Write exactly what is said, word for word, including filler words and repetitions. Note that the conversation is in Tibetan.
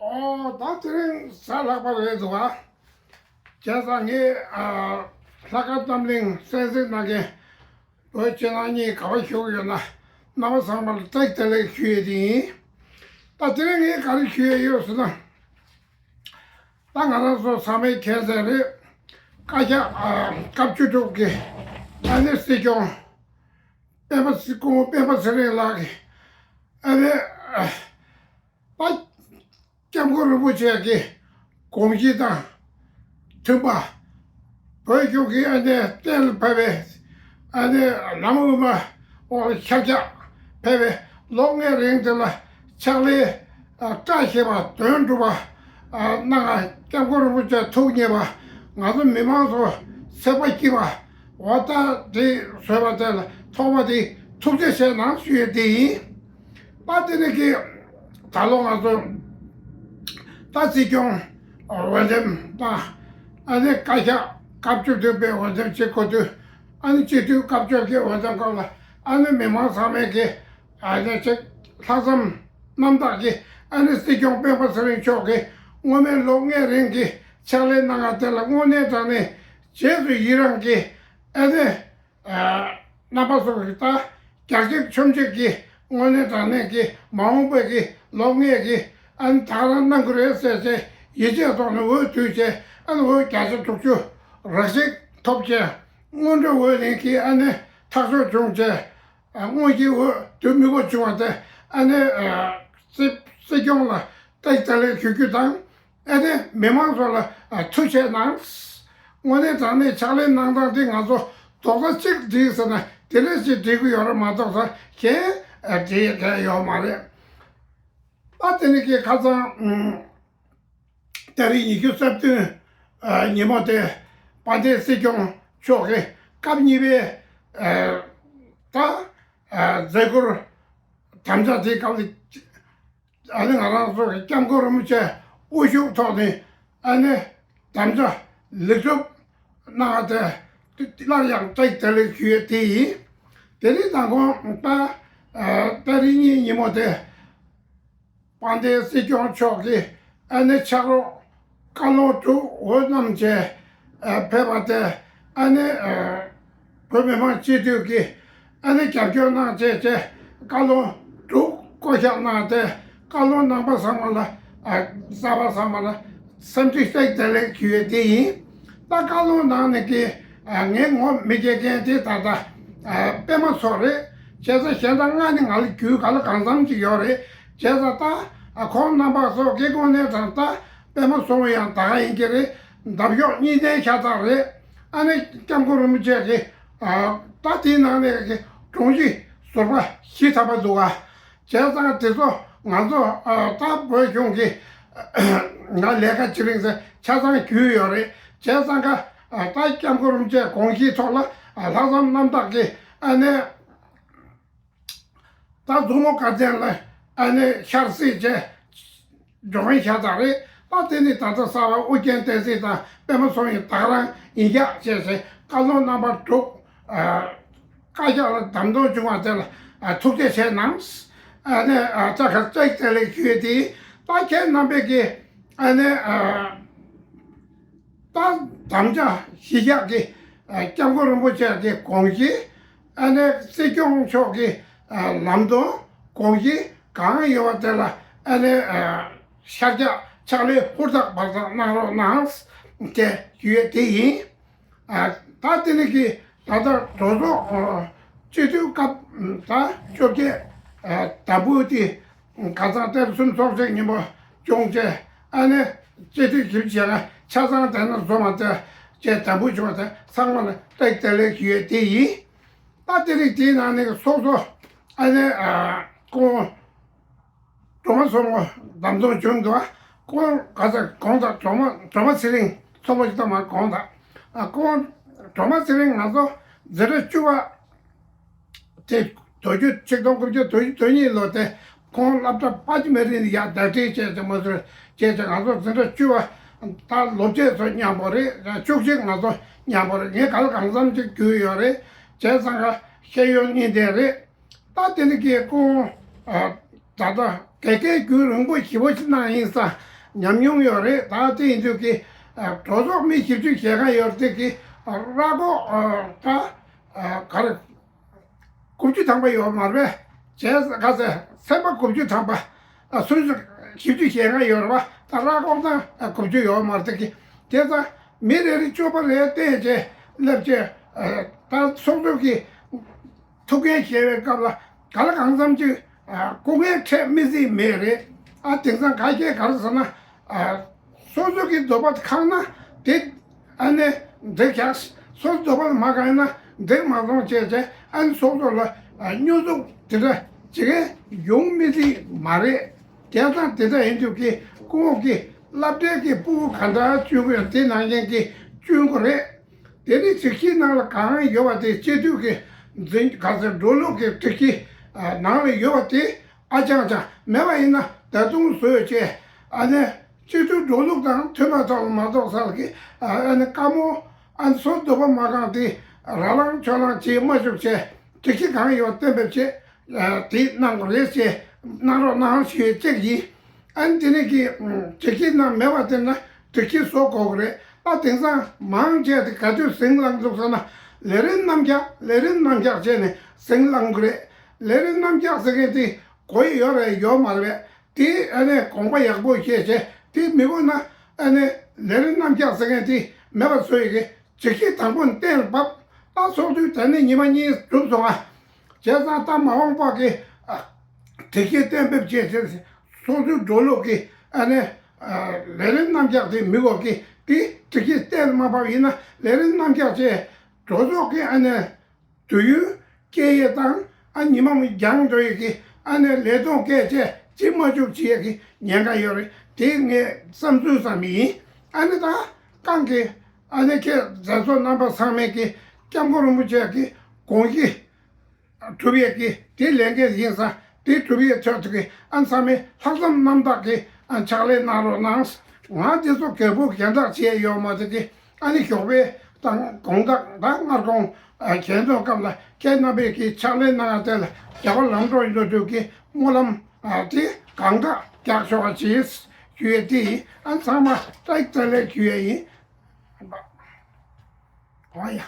ཨོ་ད་དེ་རིང་གཟའ་ལྷག་པ་རེད་འདུག་ཨ། བྱས་ཙང་ངས་ཨ་ལྷག་དཀར་རྣམ་གླིང་གསན་གཟིགས་གནང་མཁན་བོད་ཕྱི་ནང་གཉིས་ག་པར་བཞུགས་ཡོད་ན་རྣམ་པ་ཚང་མར་བཀྲ་ཤིས་བདེ་ལེགས་ཞུ་ཡས་དེ་ཡིན། ད་དེ་རིང་ངས་ག་རེ་ཞུ་ཡས་ཡོད་ཟེར་ན། ད་ང་རང་ཚོ་ཚང་མས་མཁྱེན་གསལ་རེད། བཀའ་ཤག་ཨ་སྐབས་བཅུ་དྲུག་གི་ཨ་ནི་སྲིད་སྐྱོང་སྤེན་པ་སྐུ་ངོ་སྤེན་པ་ཚེ་རིང་ལགས་ཀྱིས་ཨ་ནི་ཨ་ད་སྐྱབས་མགོན་རིན་པོ་ཆེ་གི་དགོངས་གཞི་དང་མཐུན་པ། བོད་གཞུང་གི་ཨ་ནི་གཏན་ལ་ཕབ་པའི་ཨ་ནི་ལམ་དབུ་མ་འོག་ལ་ཤར་རྒྱག་ཕེབས་པའི་ལོ་ལྔའི་རིང་དེ་ལ་ཕྱག་ལས་ཨ་བཀྲ་ཤིས་པ་དོན་འགྲུབ་པ་ཨ་གནང་བ། སྐྱབས་མགོན་རིན་པོ་ཆེ་ཐུགས་མཉེས་པ། ང་ཚོ་མི་མང་ཚོ་སེམས་པ་སྐྱིད་པ། འོ་ད་དེ་བཟོས་པ་དེ་ལ་ཐོག་མ་དེ་ཐུགས་རྗེ་ཆེ་གནང་ཞུ་ཡས་དེ་ཡིན། ད་དེ་ནི་གི་ད་ལོ་ང་ཚོ་ད་སྲིད་སྐྱོང་འོས་འདེམས་དང་ཨ་ནི་བཀའ་ཤག་སྐབས་བཅུ་བདུན་པའི་འོས་འདེམས་བྱེད་དགོས་དུས། ཨ་ནི་སྤྱི་འཐུས་སྐབས་བཅོ་བརྒྱད་འོས་འདེམས་སྐབས་ལ་ཨ་ནི་མི་མང་ཚང་མས་ཀྱི་ཨ་ནི་ཅིག་ལྷག་བསམ་རྣམ་དག་གིས་ཨ་ནི་སྲིད་སྐྱོང་སྤེན་པ་ཚེ་རིང་མཆོག་གིས་སྔོན་མའི་ལོ་ལྔའི་རིང་གི་ཕྱག་ལས་གནང་བ་དེ་ལ་དངོས་གནས་དྲང་གནས་རྗེས་སུ་ཡི་རང་གིས་ཨ་ནི་རྣམ་པ་ཚོ་གི་ད་རྒྱག་ཅིག་མཆོང་ཅིག་གི་དངོས་གནས་དྲང་གནས་ཀྱི་མ་འོངས་པའི་གི་ལོ་ལྔའི་གི་ཨ་ནི་ད་ག་རང་གནང་གི་རེད་ཟེར་བྱས་ཡིད་ཆེས་ཐོག་ནས་འོས་བསྡུས་བྱས། ཨ་ནི་འོས་བརྒྱ་ཆ་དྲུག་ཅུ་རག་ཞིག་ཐོབ་བྱས། སྔོན་འགྲོ་འོས་ལེན་གྱི་ཨ་ནི་ཐག་གཅོད་བྱུང་བྱས། སྔོན་གྱི་འོས་བསྡུ་མི་དགོས་བྱུང་བ་དེ་ཨ་ནི་སྲིད་སྲིད་སྐྱོང་ལ་བཀྲ་ཤིས་བདེ་ལེགས་ཞུ་རྒྱུ་དང་། ཨ་ནི་མི་མང་ཚོ་ལ་ཨ་ཐུགས་རྗེ་གནང་། དངོས་གནས་དྲང་གནས་ཕྱག་ལས་གནང་སྟངས་འདི་ང་ཚོ་རྡོག་རྩ་གཅིག་སྒྲིལ་ཟེར་ན་དེ་ལས་ཅིག་སྒྲིལ་གི་ཡོད་རེད་མ་གཏོགས་ས་གཞན་ཨ་སྒྲིལ་མཁན་ཡོད་མ་རེད། ཨ་དེ་ནི་གི་ཁ་སང་ཨ་ཏ་རིག་ཉི་ཤུ་རྩ་བདུན་ཨ་ཉིན་མོ་དེ་དཔལ་ལྡན་སྲིད་སྐྱོང་མཆོག་གི་སྐབས་གཉིས་པའི་ཨ་ད་ཨ་མཛད་ཁུར་དམ་བཅའ་དེའི་སྐབས་ལ། ཨ་ནི་ང་རང་ཚོ་གི་སྐྱབས་མགོན་རིན་པོ་ཆེ་དབུ་བཞུགས་ཐོག་ནས་ཨ་ནི་དམ་བཅའ་ལེགས་གྲུབ་གནང་བ་དེ་སླར་ཡང་བཀྲ་ཤིས་བདེ་ལེགས་ཞུ་ཡས་དེ་ཡིན། དེ་རིང་དང་གོང་ད་ཨ་ཏ་རིག་གཉིས་ཉིན་མོ་དེ་དཔལ་ལྡན་སྲིད་སྐྱོང་མཆོག་གིས་ཨ་ནི་ཕྱག་རོགས་བཀའ་བློན་དྲུག་འོས་རྣམས་བཅས་ཨ་ཕེབས་པ་དེ་ཨ་ནི་ཨ་བོད་མི་མང་སྤྱི་འཐུས་ཀྱིས་ཨ་ནི་རྒྱབ་སྐྱོར་གནང་བྱས་བྱས་བཀའ་བློན་དྲུག་བསྐོ་གཞག་གནང་སྟེ། བཀའ་བློན་རྣམ་པ་ཚང་མ་ལ་ཨ་གསར་པ་ཚང་མ་ལ་སེམས་ཁྲལ་བཀྲ་ཤིས་བདེ་ལེགས་ཞུ་ཡས་དེ་ཡིན། ད་བཀའ་བློན་ནང་ནས་ཀྱི་ཨ་ངས་ངོ་མི་སྐྱེ་མཁན་དེ་ད་ལྟ་ཨ་པད་མ་མཚོ་རེད། བྱས་ཙང་གཞན་དག་ལྔ་ནི་ང་ལ་རྒྱུས་ག་ལ་གང་འཚམ་ཅིག་ཡོད་རེད། བྱས་ཙང་ད་ཨ་ཁོང་རྣམ་པ་ཚོ་གི་དངོས་གནས་དྲང་ད་པད་མ་མཚོ་ཡང་ད་ག་ཡིན་གྱི་རེད། འདབ་གཤོག་གཉིས་ལྡན་ཤ་སྟག་རེད། ཨ་ནི་སྐྱབས་མགོན་རིན་པོ་ཆེ་གི་ཨ་ད་དེའི་ནང་ནས་ཀྱི་དྲུང་ཆེ་ཟུར་པ་བཞི་ཐམ་པ་འདུག་ག་བྱས་ཙང་དེ་ཚོ་ང་ཚོ་ཨ་ད་བོད་གཞུང་གི་ང་ལས་ཀ་བྱེད་རིང་ཚེ་ཆ་ཚང་རྒྱུས་ཡོད་རེད། བྱས་ཙང་ཀ་ཨ་ད་སྐྱབས་མགོན་རིན་པོ་ཆེ་དགོངས་གཞིའི་ཐོག་ལ་ཨ་ལྷག་བསམ་རྣམ་དག་གིས་ཨ་ནི་ད་མཛུབ་མོ་དཀར་ཟླ་ལ་ཨ་ནི་ཤར་གཟིགས་བྱས་འགྲོ་མཁན་ཤ་སྟག་རེད། ད་དེ་ནི་ད་ལྟ་གསར་པ་ཨུ་རྒྱན་བསྟན་འཛིན་དང་པད་མ་མཚོ་ཡི་ད་ག་རང་ཡིན་ཤག་བྱས་ཚེ་བཀའ་བློན་རྣམ་པ་དྲུག་ཨ་བཀའ་ཤག་ལ་བདམས་ཐོན་བྱུང་བ་དེ་ལ་ཨ་ཐུགས་རྗེ་ཆེ་གནང་། ཨ་ནི་ཨ་ལྕགས་མཁར་བཀྲ་ཤིས་བདེ་ལེགས་ཞུ་ཡས་དེ་ད་ཁྱེད་རྣམ་པས་ཀྱི་ཨ་ནི་ཨ་ད་དམ་བཅའ་གཞི་བཞག་གི་ཨ་སྐྱབས་མགོན་རིན་པོ་ཆེ་གི་དགོངས་གཞི། ཨ་ནི་སྲིད་སྐྱོང་མཆོག་གི་ཨ་ལམ་སྟོན་དགོངས་གཞི་གང་ཡོད་པ་དེ་ལ་ཨ་ནི་ཨ་ཤར་རྒྱག་ཕྱག་ལས་ཧུར་ཐག་འབད་ཐག་གནང་རོགས་གནང་ཞེས་ཞུ་ཡས་དེ་ཡིན། ཨ་ད་དེ་ནི་གི་ད་ལྟ་གྲོས་ཚོགས་ཨ་སྤྱི་འཐུས་སྐབས་ད་བཅོ་བརྒྱད་ཨ་དམ་འབུལ་དེ་ཁ་སང་སྟེ་གསུམ་ཚོགས་ཆེན་ཉིན་མོ་བྱུང་རྗེས་ཨ་ནི་སྤྱི་འཐུས་ཞིབ་བྱས་ན་ཆ་ཚང་དེ་ན་འཛོམས་པ་དེ་བཅས་དམ་འབུལ་བྱུང་བ་དེ་ཚང་མ་ལ་བཀྲ་ཤིས་བདེ་ལེགས་ཞུ་ཡས་དེ་ཡིན། ད་དེ་རིང་དེའི་ནང་ནས་སོ་སོ་ཨ་ནི་ཨ་ཁོང་སྒྲོལ་མ་མཚོ་མོ་བདམས་ཐོན་བྱུང་འདུག་ཁོང་ག་ས་དགོངས་དག་སྒྲོལ་མ་སྒྲོལ་མ་ཚེ་རིང་མཚོ་མོ་ཞིག་ད་མ་དགོངས་དག་ཨ་ཁོང་སྒྲོལ་མ་ཚེ་རིང་ང་ཚོ་འཛིན་གྲྭ་བཅུ་པ་དེ་དུས་རྒྱུན་ཆིག་སྟོང་དགུ་བརྒྱ་དོན་གཉིས་ལོ་དེ་ཁོང་སློབ་གྲྭ་ཕ་གི་མེ་རི་ནས་ཡར་ཟླ་སྒྲིལ་བྱས་ཏེ་མ་ཟུར་བྱས་ཏེ་ང་ཚོ་འཛིན་གྲྭ་བཅུ་པ་ད་ལོ་བཅས་ཚོ་མཉམ་པོ་རེད། བཅུ་གཅིག་ང་ཚོ་མཉམ་པོ་རེད། ངས་ག་ལ་གང་འཚམ་ཅིག་རྒྱུས་ཡོད་རེད། བྱས་ཙང་ཀ་ཤེས་ཡོན་གཉིས་ལྡན་རེད། ད་དེ་ནི་ཀྱི་ཁོང་ད་ལྟ་དགེ་རྒན་རྒྱུན་རིང་པོ་ཞེ་པོ་ཞིག་གནང་ཡིན་ཙང་ ཉམས་མྱོང་ཡོད་རེད། ད་དེ་ཡིན་དུས་ཀྱི་གྲོས་ཚོགས་མི་བཞི་བཅུ་ཞེ་ལྔ་ཡོད་དེ་གི་ར་སྐོར་ད་ག་རེ་དགུ་བཅུ་ཐམ་པ་ཡོད་མ་རེད་པས། བྱས་ག་ཚད་ཚན་པ་དགུ་བཅུ་ཐམ་པ་སུམ་ཅུ་བཞི་བཅུ་ཞེ་ལྔ་ཡོད་རེད་པ། ད་ར་སྐོར་ད་དགུ་བཅུ་ཡོད་མ་རེད་དེ་གི་དེ་ད་མི་རེ་རེ་བཅུ་པ་རེ་བསྟན་བྱས་སླེབས་བྱས་ད་ཚོགས་གཙོ་གི་ཐུགས་འགན་བཞེས་པའི་སྐབས་ལ་ག་ལ་གང་འཚམ་ཅིག་སྐུ་ངལ་འཕྲད་མི་སྲིད་མེད་རེད། ཨ་དེང་སང་ག་སྐད་ག་རེ་ཟེར་ན། སོ་སོ་གི་འདོད་པ་ཁེངས་ན་དེ་ཨ་ནི་འགྲིག་ཀྱང་སོ་སོ་འདོད་པ་མ་ཁེངས་ན་འགྲིག་མ་སོང་བྱས་བྱས་ཨ་ནི་ཚོགས་གཙོ་ལ་སྙོན་འཛུགས་དེ་འདྲ་བྱེད་མཁན་ཡོང་མི་སྲིད་མ་རེད། དེ་དང་དེ་འདྲ་ཡིན་དུས་ཀྱི་སྐུ་ངོ་གི་སློབ་གྲྭའི་གི་ཕྲུ་གུ་ག་འདྲ་བཅུག་དགོས་དེ་ནང་བཞིན་གྱི་བཅུག་དགོས་རེད། དེ་ནི་སྒྲིག་གཞིའི་ནང་ལ་གང་ཡོད་པ་དེ་སྤྱི་འཐུས་ཀྱི་འཛིན་ག་ཚོད་འགྲོ་ལུགས་ཀྱི་སྒྲིག་གཞི་ནང་ལ་ཡོད་པ་དེ་ཨ་ཅང་ཅང་མེད་པ་ཡིན་ན་ད་དུང་བཟོས་བྱས་ཨ་ནི་སྤྱི་འཐུས་འགྲོ་ལུགས་དང་མཐུན་པ་ཐོག་ལ་མ་གཏོགས་ས་ལ་གི་ཨ་ནི་བཀའ་མོལ་ཨ་ནི་སོ་འདོད་པ་མ་ཁེངས་དེ་ར་ལངས་ཆོ་ལངས་བྱེད་མ་བཅུག་བྱས་སྒྲིག་གཞི་གང་ཡོད་གཏན་འབེབས་བྱས་དེ་གནང་དགོས་རེད་ཅེས་གནང་རོགས་གནང་ཞུ་ཡས་གཅིག་ཡིན། ཨ་ནི་དེ་ནས་ཀྱི་སྒྲིག་གཞི་ནང་མེད་པ་དེ་ན་སྒྲིག་གཞི་བཟོ་དགོས་ཀྱི་རེད། ཨ་དེང་སང་མང་ཆེ་དེ་ག་དུས་ཟིང་ལངས་འདུག་ཟེར་ན་ལས་རིམ་རྣམ་གཞག་ལས་རིམ་རྣམ་གཞག་བྱས་ནས་ཟིང་ལངས་ཀྱི་རེད། ལས་རིམ་རྣམ་གཞག་ཟེར་མཁན་དེ་གོ་ཡི་ཡོད་རེད་ཡོད་མ་རེད། དེ་ཨ་ནི་དགོངས་པ་ཡག་པོ་བཞེས་བྱས་དེ་མི་དགོས་ན་ཨ་ནི་ལས་རིམ་རྣམ་གཞག་ཟེར་མཁན་དེ་མེད་པ་བཟོ་ཡི་གི་སྒྲིག་གཞི་དང་པོ་ནས་གཏན་ལ་ཕབ། ད་ཚོགས་དུས་དེ་ནས་ཉི་མ་གཉིས་གྲུབ་སོང་ང་། བྱས་ཙང་ད་མ་འོངས་པ་གི་ཨ་སྒྲིག་གཞི་གཏན་འབེབས་བྱས་ཚེ་ཚོགས་དུས་འགྲོ་ལུགས་ཀྱི་ཨ་ནི་ཨ་ལས་རིམ་རྣམ་གཞག་དེ་མི་དགོས་ཀྱི་དེ་སྒྲིག་གཞི་གཏན་ལ་མ་ཕབ་ཡིན་ན་ལས་རིམ་རྣམ་གཞག་བྱས་གྲོས་ཚོགས་ཀྱི་ཨ་ནི་དུས་ཡུན་སྐྱེལ་ཡས་དང་ཨ་ཉི་མ་མི་འགྱངས་འགྲོ་ཡས་ཀྱི་ཨ་ནི་ལས་དོན་སྐད་ཆ་ཅི་མ་བཅུག་བྱེད་ཡས་ཀྱི་ཉེན་ཁ་ཡོད་རེད། དེ་ངས་བསམ་ཚུལ་བསམ་ཡིན། ཨ་ནི་ད་གང་གི་ཨ་ནི་ཁྱེད་མཛད་གཙོ་རྣམ་པ་ཚང་མས་ཀྱི་སྐྱབས་མགོན་རིན་པོ་ཆེ་གི་དགོངས་གཞི་སྒྲུབ་ཡས་ཀྱི་དེ་ལས་འགན་ཡིན་ཙང་དེ་སྒྲུབ་ཡས་ཆེད་དུ་གི་ཨ་ཚང་མས་ལྷག་བསམ་རྣམ་དག་གི་ཨ་ཕྱག་ལས་གནང་རོགས་གནང་། ང་དེ་ཚོ་གལ་པོ་གཞན་དག་བྱས་ཡོད་མ་རེད་ཀྱི་ཨ་ནི་ཞོགས་པའི་དང་དགོང་དག་དང་སྔར་དགོང་ཨ་གཞན་ཚོ་སྐབས་ལ་ཁྱེད་རྣམ་པས་ཀྱི་ཕྱག་ལས་གནང་ཡ་དེ་ལ་རྒྱལ་བ་ལམ་འགྲོ་ཡིན་འགྲོ་དུས་ཀྱི་སྨོན་ལམ་ཨ་དེ་གང་དག་རྒྱག་ཆོག་པ་བྱེད་ཞུ་ཡས་དེ་ཡིན། ཨ་ཚང་མ་བཀྲ་ཤིས་བདེ་ལེགས་ཞུ་ཡས་ཡིན། ཨོ་ཡ།